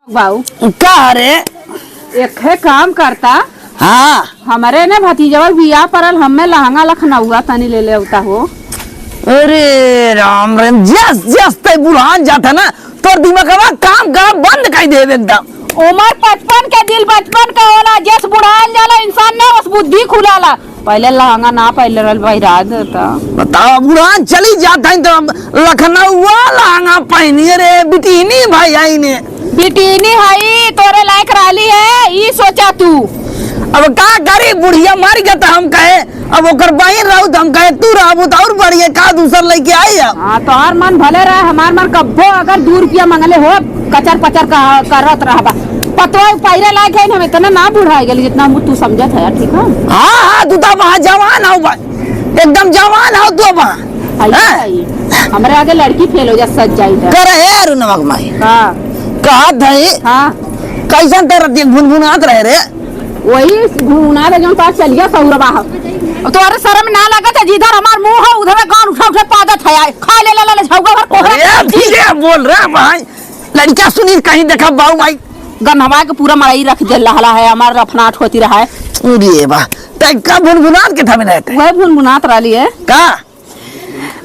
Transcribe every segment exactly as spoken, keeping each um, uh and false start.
बाऊ। का रे? एक है काम करता। हाँ। हमरे ने भतीजवा के बियाह परल, हमें लहंगा लखनऊआ तनी ले ले अउता हो। अरे राम राम, जस जस तै बुढ़ान जाता ना, तोर दिमागवा काम करब बंद कर देब एकदम। उमर पचपन के, दिल बचपन का होला, जस बुढ़ान जाला इंसान ना, बस बुद्धि खुलाला। पहले लहंगा ना पहले रहल, बहिरा देता। बताओ, बुढ़ान चली जात है तो हम लखनऊआ लहंगा पहनिए रे, बिटिनी भाई आई ने। बिटिनी हई, तोरे लायक रहली है, ई सोचा तू। अब का करी, बुढ़िया मर गया तो हम कहे, अब ओकर बहिन रहू तो हम कहे, तू रहबू तो और बढ़िया, का दूसर लेके आई अब। हाँ, तोहार मन भले रहे, हमार मन कब्बो अगर दू रुपया मंगले हो, कचर पचर का, करत रहबा। पतोह पहिरे लायक है, हम इतना ना बुढ़ा गेली जितना हम तू समझत है, ठीक है? हाँ, हाँ, तू तो वहाँ जवान हो बा, एकदम जवान हो तू वहाँ। आई, हाँ? आई। हमरे आगे लड़की फेल हो जा, सज जाई है। करे हे अरु नमक माई। हाँ। कहत है, हाँ। कैसन तरह दिए भुनभुनात रहे रे? वही भुनभुनात है, जौन पास चलिया सौरवा है। तोहरे शर्म ना लगत है, जिधर हमार मुंह है, उधर गान उठा उठा पादत है, आए, खा ले, ले, ले, ले, झौगा भर कोहरा अरे, खा ले। धीरे बोल रे भाई, लड़का सुनी कहीं देखा बाऊ भाई। गन्हवा के पूरा मड़ई रख दे लहला है, हमार रफनाट होती रहा है। अरे बा, तै का भुनभुनात के थामे रहते? वह भुनभुनात रहली है। का?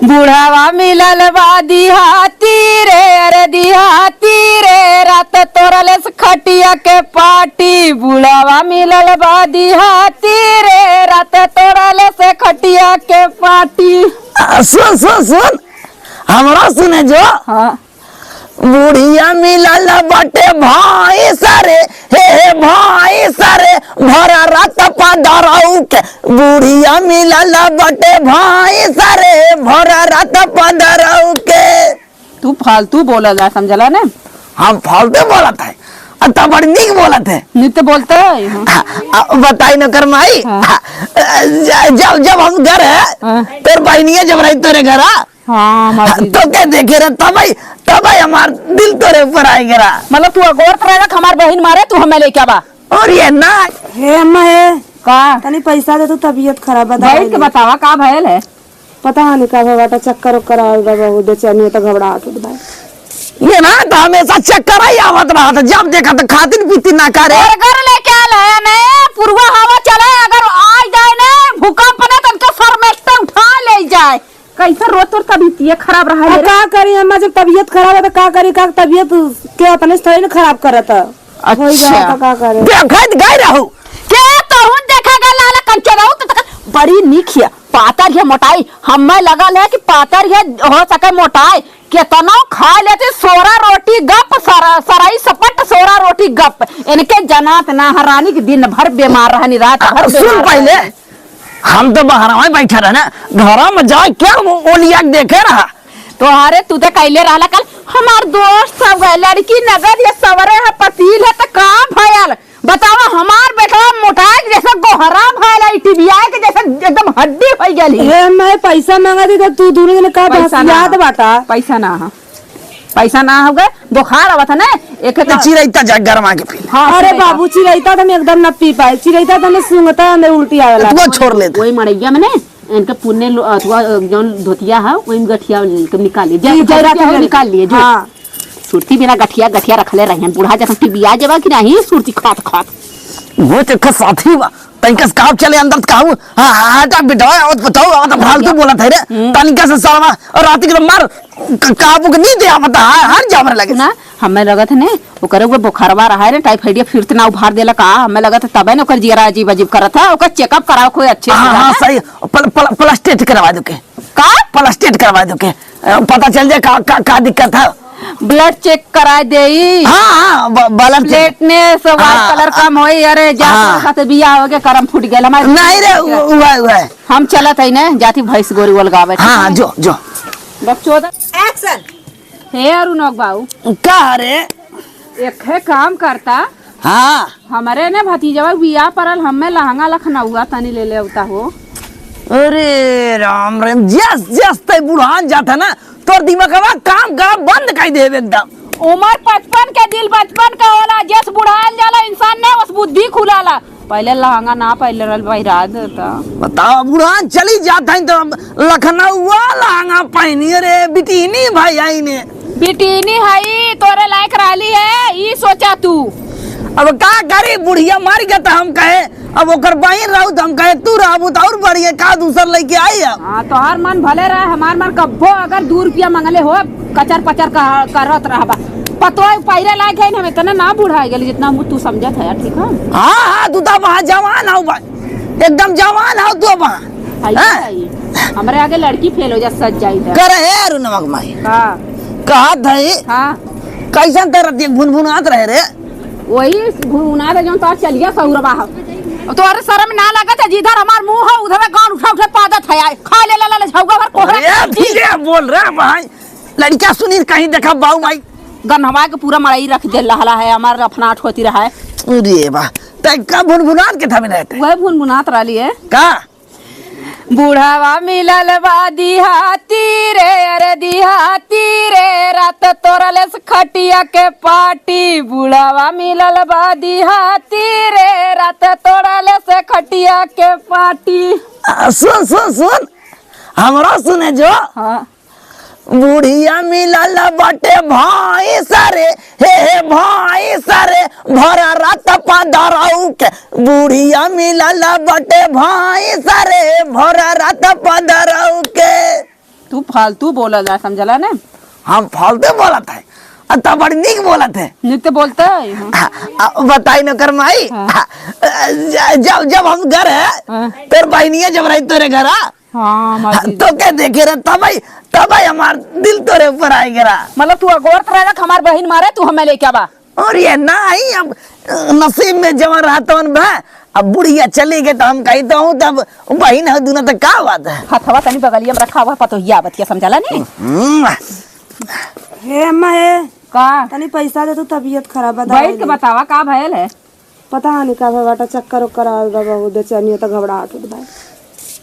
बुढ़ावा मिलल बा दिहाती रे, अरे दिहाती रे, रात तोड़ले से खटिया के पाटी। बुढ़ावा मिलल बा दिहाती रे, रात तोड़ले से खटिया के पाटी। आ, सुन, सुन, सुन, हमरा सुने जो। हाँ। बुढ़िया मिलल बाटे भैंस रे, हे, हे भैंस रे, भरा रात पदरऊ के। बुढ़िया मिलल बाटे भैंस रे, भरा रात पदरऊ के। तू फालतू बोलला, समझला ने? हम फालतू बोलत है, आ, त बड़ी नीक बोलत है। नीक तो बोलते है, हाँ। आ, आ, बताई नौकर माई, हाँ। आ, ज-, जब, जब हम घर है, हाँ। तोर बहिनिया जब रही तोरे घर, हाँ, हमार दीदी। तो के देखे रे, तबई, तबई हमार दिल तोरे ऊपर आए गे रा। मतलब तू अगोरत रहे ना, हमार बहिन मारे, तू हमें लेके आवा। और ये ना। हे अम्मा, हे। का? तनी पैसा दे, तू तबीयत खराब बा, दवाई बैठ के ले। बतावा, का भयल है? पता नहीं का भवा, बाटा चक्कर उक्कर आवे बा, बहुत बेचैनी होता, घबराहट होता बा। ये ना, तो हमेशा चक्कर ही आवत रहा था, जब देखा तो खातिर पीती ना करे। बर्गर लेके आल है ने, पुरवा हवा चले, अगर आ जाए ने भूकंप ने, तो इनका सर में से उठा ले जाए। कैसे रोज तोर तबीयत खराब रहा आ, है रे? का करी अम्मा, जब तबीयत खराब है तो का करी, का तबीयत के अपने से थोड़ी ना खराब करत है। अच्छा। होई जाए तो का करे? देखत गई रहू। के तोहुन देखा गल रहला कंचो रहू तो तक बड़ी नीक हिया। पातर हिया मोटाई, हमें लगल है कि पातर हिया हो सके मोटाई। केतनो खा लेती सोरा रोटी गप, सरा-, सराई सपट सोरा रोटी गप। इनके जनात ना हरानी के दिन भर बीमार रहनी, रात भर आ, सुन बीमार पहले। रहनी। हम तो बहरवा बैठा रहे ना, घरा में जाए के ओ-, ओलिया के देखे रहा। तोहरे तू तो कैले रहला कल, हमार दोस्त सब गए, लड़की नगद ये सवरे है, पतील है, तो का भयल? बतावा, हमार बेटवा मोटाए के जैसे गोहरा भयल है, टिबिया के जैसे एकदम हड्डी हो गई है। ए, मैं पैसा मांगा थी तो तू दोनों जने का पैसा ना बहसियात हो। बाटा? पैसा ना हो। पैसा ना हो गए, बुखार आवत है ना, एक एक तो चिरैता जा गरमा के पी ले। हाँ, अरे चिरैता। बाबू, चिरैता तो हम एकदम ना पी पाए। चिरैता तो हमें सूंघता, हमें उल्टी आवेला। तू छोड़ ले। वही मड़ैया में ने, इनके पुण्य लो-, अथवा, जौन धोतिया है, वही में गठिया निकाल लिए। जी, जब जरा धोतिया हो, निकाल लिए, जो। हाँ। सुरती बिना गठिया, गठिया रखले रहियन। बूढ़ा जैसन टिबिया जेबा कि नहीं, सुरती खात, खात। वो तो एक साथी बा। तनिका से काम चले अंदर से कहूँ, हाँ, हाँ, हटा बेटा, आवत बताओ, आवत फालतू बोलत है रे। हम्म। तनिका से शर्मा, और रात के मार, क-, काबू के नहीं दे, आवत है, हर जा हमरे लगे। सुना, हमें लगत है ने, ओकरे वो बुखारवा रहा है रे, टाइफाइडिया फिर तना उभार देला का, हमें लगत है तबे ने ओकर जियरा अजीब अजीब करत है, ओकर चेकअप कराओ कोई अच्छे से, हाँ, हाँ, जाना। सही, पल-, पल-, प्लास्टेट करवा दो के। का? प्लास्टेट करवा दो के, अ, पता चल जाए का, का, का दिक्कत है। ब्लड चेक कराए देई। हाँ, हाँ, ब-, ब्लड चेक। प्लेटलेट्स, व्हाइट हाँ, कलर कम होई। अरे, जा, हाँ। तोर साथे बियाह होके करम फूट गेल हमार। नहीं रे, उ-, उहे, उहे। हम चलत हई ने, जाती भैंस गोरू अलगावे। हाँ, हाँ, जो, जो। बकचोदा। एक्शन। हे अरुणक बाऊ। का रे? एक है काम करता। हाँ। हमरे ने भतीजवा के बियाह परल, हमें लहंगा लखनऊआ तनी ले ले अउता हो। अरे राम राम, जस जस तै बुढ़ान जाता ना, तोर दिमागवा काम करब बंद कर देब एकदम। उमर पचपन के, दिल बचपन का होला, जस बुढ़ान जाला इंसान ना, बस बुद्धि खुलाला। पहिले लहंगा ना पहिले रहल, पहिरा देता। बताओ, बुढ़ान चली जात है तो लखनऊआ लहंगा पहनी रे, बिटिनी भाई आई ने। बिटिनी हई, तोरे लायक रहली है, ई सोचा तू। अब का करी, बुढ़िया मर गया तो हम कहे, अब ओकर बहिन रहू तो हम कहे, तू रहबू तो और बढ़िया, का दूसर लेके आई अब। हाँ, तोहार मन भले रहे, हमार मन कब्बो अगर दू रुपया मंगले हो, कचर पचर कह-, करत रहबा। पतोह पहिरे लायक है, हम इतना ना बुढ़ा गेली जितना हम, तू समझत है, ठीक है? हाँ, हाँ, तू तो वहाँ जवान हो भाई, एकदम जवान हो तू वहाँ। आई, हाँ? आई। हमरे आगे लड़की फेल हो जा, सज जाई त। करे है अरुणवा के माई। हाँ। कहत है, हाँ। कैसन तरह देख भुनभुनात रहे रे? वही भुनभुनात है, जौन तोर चलिया सहुरवा हो। तोरे शर्म ना लगत है, जिधर हमार मुंह है, उधर गान उठा उठा पादत है, आए, खा ले, ले, ले, ले, झौगा भर कोहरा अरे, खा जी। धीरे बोल रे भाई, लड़का सुनी कहीं देखा बाऊ माई। गन्हवा के पूरा मड़ई रख दे लहला है, हमार अफनाट होती रहा है। अरे बा, तै का भुनभुनात के थामे रहते? वह भुनभुनात रहली है। का? बुढ़ावा मिलल बा दिहाती रे, अरे दिहाती रे, रात तोड़ले से खटिया के पाटी। बुढ़ावा मिलल बा दिहाती रे, रात तोड़ले से खटिया के पाटी। आ, सुन, सुन, सुन, हमरा सुने जो। हाँ। बुढ़िया मिलल बाटे भैंस रे, हे, हे भैंस रे, भरा रात पदरऊ के। बुढ़िया मिलल बाटे भैंस रे, भरा रात पदरऊ के। तू फालतू बोलल जा, समझला ने? हम फालतू बोलत है, आ, त बड़ी नीक बोलत है। नीक तो बोलता है, हाँ। आ, आ, बताई नौकर माई, हाँ। आ, ज-, जब, जब हम घर है, हाँ। तोर बहिनिया जब रही तोरे घरा, हाँ, मार हाँ, दीदी। तो के देखे रहे, तबई, तबई हमार दिल तोरे ऊपर आए गिरा। मतलब तू अगोरत रहे कि हमार बहिन मारे, तू हमें लेके आवा? और ये ना आई, अब नसीब में जवन रहा तवन बा। अब बुढ़िया चली गई तो हम कही तो हूँ, तब बहिन है दुनो तो का बात है? हथवा तनी बगलिया में रखा हुआ, पतोहिया बतिया समझला नहीं? हम्म। हे अम्मा, हे। का? तनी पैसा दे, तू तबीयत खराब बा, दवाई बैठ के ले। बतावा का भयल है? पता नहीं का भवा बाटा, चक्कर उक्कर आवत बा बहुत, बेचैनी होता, घबराहट होत बा।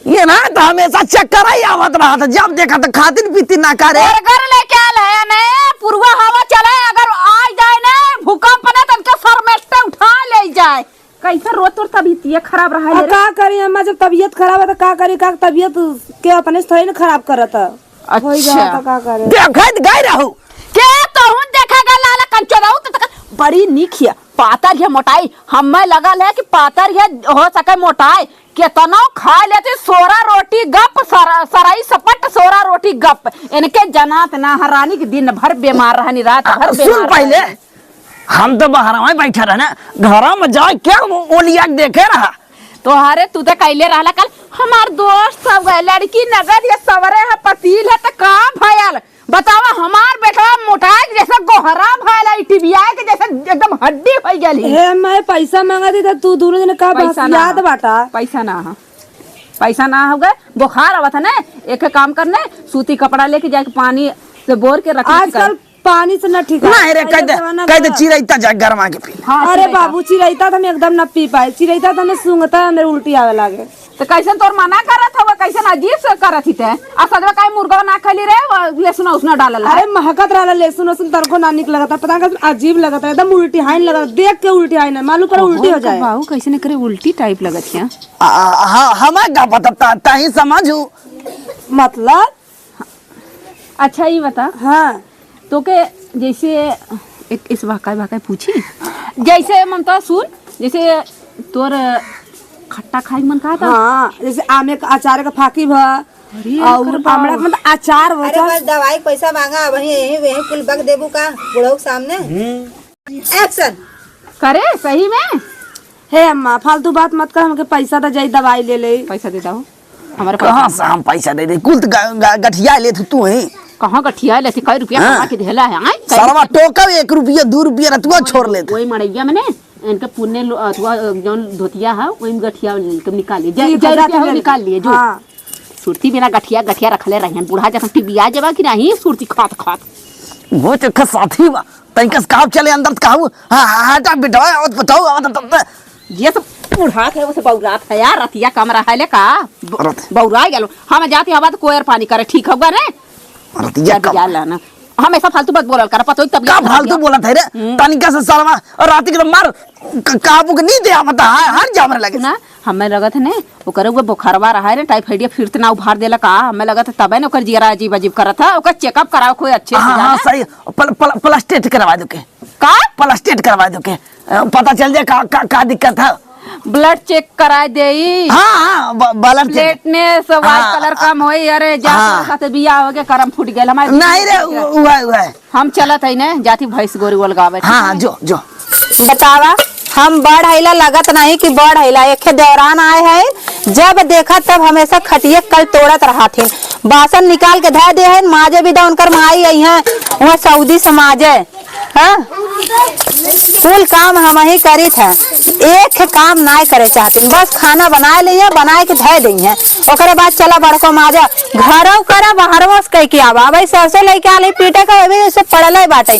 ये ना तो हमेशा चक्कर ही आवत रहा था, जब देखा तो खातिन पीतिन ना करे। बर्गर लेके आल है ने, पुरवा हवा चले, अगर आ जाए ने भूकंप ने तो इनके सर में से उठा ले जाए। कैसे रोज तोर तबीयत ये खराब रहा है अब रे? का करी अम्मा, जब तबीयत खराब है तो का करी, का तबीयत के अपने से थोड़ी ना खराब करत है। होई अच्छा। जाता का करे? देखत गई रहू। के तोहून देखे गल लाला कंचो रहू तो तक बड़ी नीक हिया। पातर हिया मोटाई, हमें लगल है कि पातर हिया हो सके मोटाई। केतनो खा लेती सोरा रोटी गप, सर-, सराई सपट सोरा रोटी गप। इनके जनात ना हरानी के दिन भर बीमार रहनी, रात भर आ, सुन बीमार पहले, रहनी। हम तो बहरवा बैठा रहना, घरा में जाए क्या वो ओलिया के देखे रहा। तोहरे तू तो कैले रहला कल, हमार दोस्त सब गए, लड़की नगद ये सवरे है, पतील है, तो का भयल? बतावा, हमार बेटवा मोटाए के जैसे गोहरा भयल है, टिबिया के जैसे एकदम हड्डी हो गई है। हे, मैं पैसा मांगा थी तो तू दोनों जने का पैसा ना बहसियात हो। बाटा? पैसा ना हो, पैसा ना हो गए, बुखार आवत है ना, एक काम करने, सूती कपड़ा लेके जाके पानी से बोर के रख ले। आजकल पानी से ना ठीक है। नहीं रे, पहले कह दे, जमाना कह दे, का चिरैता जा गरमा के पी। हाँ, अरे चिरैता। बाबू, चिरैता तो हम एकदम ना पी पाए, चिरैता तो हमें सूंघता है, मेरे उल्टी आवे लागे। तो कैसन तोर मना करत हवा, कैसन अजीब से करत ही ते? आ सजवा काहे मुर्गा ना खैली रे, वो लहसुन उसना डालल है। अरे महकत रहला लहसुन उसुन, तनको ना निक लगता, पता नहीं कैसन अजीब लगता, एकदम उल्टी हाइन लगता, देख के उल्टी हाइन है, मालूम पर उल्टी हो जाए। बाबू कैसे न करे, उल्टी टाइप लगत है। आ, आ, हाँ, हमें का पता, ता, ताही समझू। मतलब? अच्छा, ई बता। हाँ। तोके जैसे एक इस वाकाई वाकाई पूछी, जैसे ममता सुन, जैसे तोर खट्टा खाई मन का था? हाँ, जैसे आमे का अचार का फाकी भा, अरे, और एकर बा- आमला का मतलब अचार अरे वचार। बस दवाई पैसा मांगा, वही यही, यही कुल बक देबू का बुढ़ऊ के सामने? एक्शन। करे सही में? हे अम्मा, फालतू बात मत कर, हमके पैसा दे जाई, दवाई ले ले। पैसा दे दो, हमारे कहाँ पास। से हम पैसा दे दे? कुल त ग-, ग-, गठिया ले तू, तू ही। कहाँ गठिया ले? कई रुपया हाँ। कमा के देला है, आय? कई सरवा रुपया? टोका एक रुपया, दू रुपया रतुआ छोड़ लेत। वही मड़ैया में ने, इनके पुण्य लो-, अथुआ, जौन धोतिया है, वही में गठिया ले, निकाल लिए। जय, ठीक है, जय रुपया जाते हो, हैं। निकाल लिए, जो। हाँ। सुरती बिना गठिया, गठिया रखले रहियन। बूढ़ा जखन टिबिया जबा कि नहीं, सुरती खात, खात। वो तो एक साथी बा। तनिकस कहब चले अंदर त कहू, हाँ, हाँ, हटा बेटवा, आवत बताओ, आवत तब त। ये सब बुढ़ात है, उसे बौरात है यार, रतिया कम रहा है ले का? ब-, रत- बौरा गेलो। हम जाती हवा तो कोयर पानी करे, ठीक होगा ने? रतिया कम। जान ला ना। हमेशा फालतू मत बोलल कर, पतोई तबियत का खराब फालतू है। बोलत है रे? हम्म। तनिका से सालवा और रात के मार क-, काबू के नींद आवता है, हर जा हमरे लगे। ना, हमें लगत है ने, ओकरे वो बोखरवा रहा है ने, टाइफाइडिया फिर त ना उभार देला का? हमें लगत है तबे ने ओकर जियरा अजीब अजीब करत है, ओकर चेकअप कराओ कोई अच्छे से हाँ, हाँ, जाने। सही। पल-, पल-, प्लास्टेट करवा दो के। का? प्लास्टेट करवा दो के। अ, पता चल जाए का, का, का दिक्कत है। ब्लड चेक कराए देई। हाँ, हाँ, ब-, ब्लड चेक। प्लेटलेट्स, व्हाइट हाँ, कलर कम होई। अरे, जा हाँ। तोरे साथे बियाह होके करम फूट गेल। हमारे नहीं रे, उ-, उहे, उहे। हम चलत हई ने, जाती भैंस गोरू ओलगावे, ठीक हाँ, है? जो, जो। बतावा, हम बड़ हईला, लगत नहीं कि बड़ हईला। एक देवरान आए हैं, जब देखा तब हमेशा खटिये कल तोड़त रहथिन। बासन निकाल के धर दे हैं, माजे भी दा उनकर माई आई हैं, वहाँ सऊदी समाजे। हाँ? कुल काम हमही करी था, एक काम नाय करे चाहतीन, बस खाना बनाए लिया, बनाए के धर दे हैं, ओकरे बाद चला बड़को माजा, घरौ करा बाहरवो से कह के आवा। अब सरसों लेके आले पीटे का, अभी उसे पड़ले बाटे,